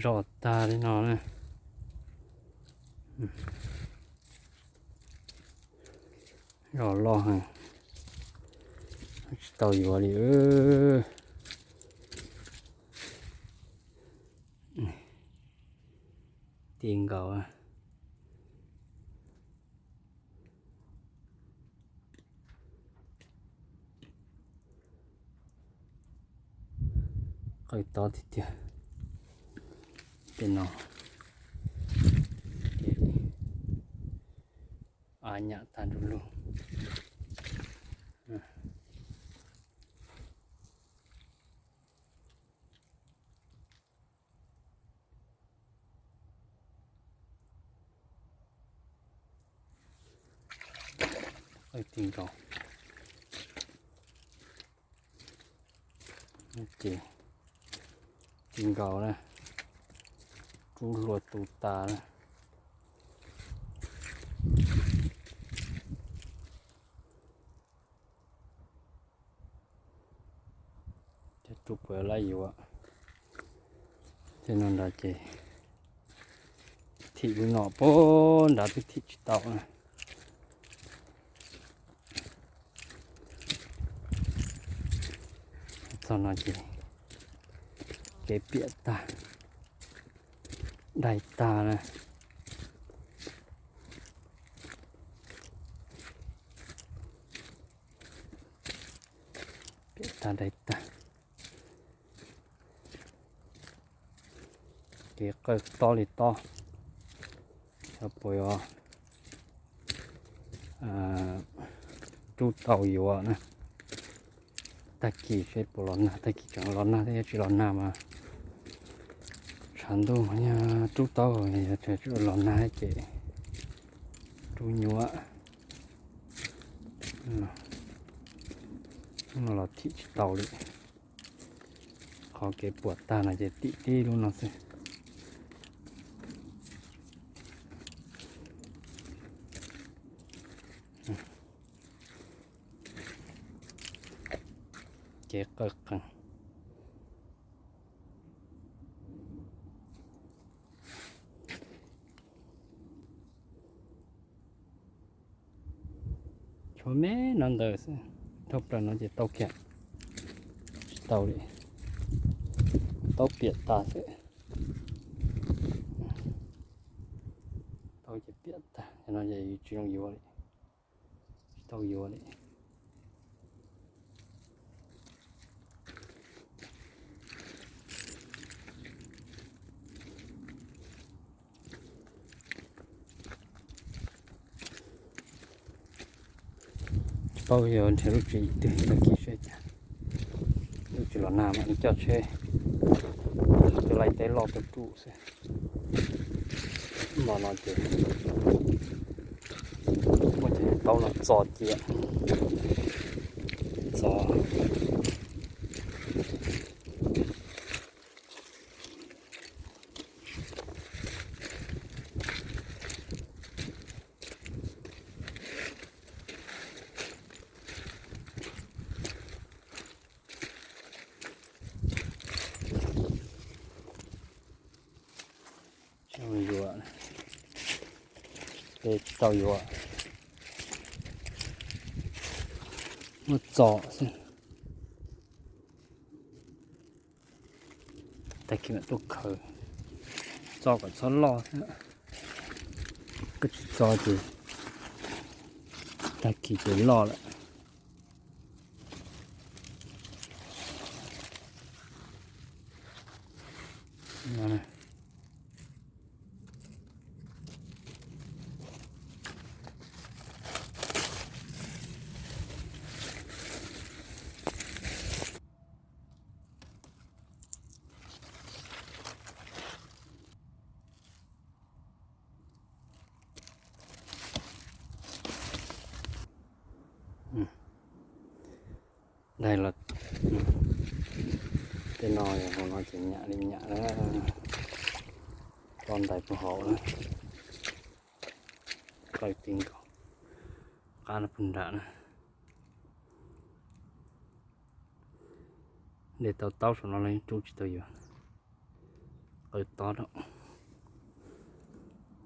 Zog tag li no na. Zog loj heev, tsis tau yuav li. Ti nkaus. Qawj tob tiag tiag. Tej no a nyam tag nrho lug. Qawj ti nkaus. Ces ti nkaus na, rub hlua tu tas na. Cov rub puas lab yuav. Tej no nrad ces thim lub no puag nrad twb thim tsis tau na. Txog no ces kev piam tag, dai tag na. Piam tag dai tag. Kev qawj tob li tob, xyov puas yuav rub tau yuav na. Tag kis seb puas los nag, tag kis tseem los nag thiab, tsis los nag mas tshav ntuj mas rub tau, yog tseem los nag ces rub nyuaj. Lub no los thim tsis tau li. Qhov kev puam tag no ces tim tib lub no xwb. Kev qawj qees. Tshuav me no ntawd xwb, dhau plaws no ces tau kiag, tsis tau li, tau piam tas xwb. Tau ces piam tag, no ces tsis zoo yuav li, tsis tau yuav li. Tsis paub yog nrhiav lub tswv yim twg, tag kis seb cas. Lub tsis los nag mam li coj tsheb, coj laij teb loj tuaj rub xwb. Hmo no ces muaj cov taub no txo cia, txo. Tsis yuav, peb tsis tau yuav, muab txo xwb. Tag kis mam tuaj khaws, txo kom txhob loj xwb. Koj tsis txo ces tag kis ces loj lawm. Daig los, tej no hauv no ces nyam li nyam na, toj ntais puag hauv na, qawj ti nkaus, qab no puag nram na. De tau taub saum no los yeej rub tsis tau yuav. qw tob lawm.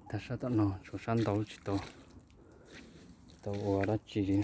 Tag sab tom no tshuav sab ntau tsis tau, tsis tau ua dab tsi li.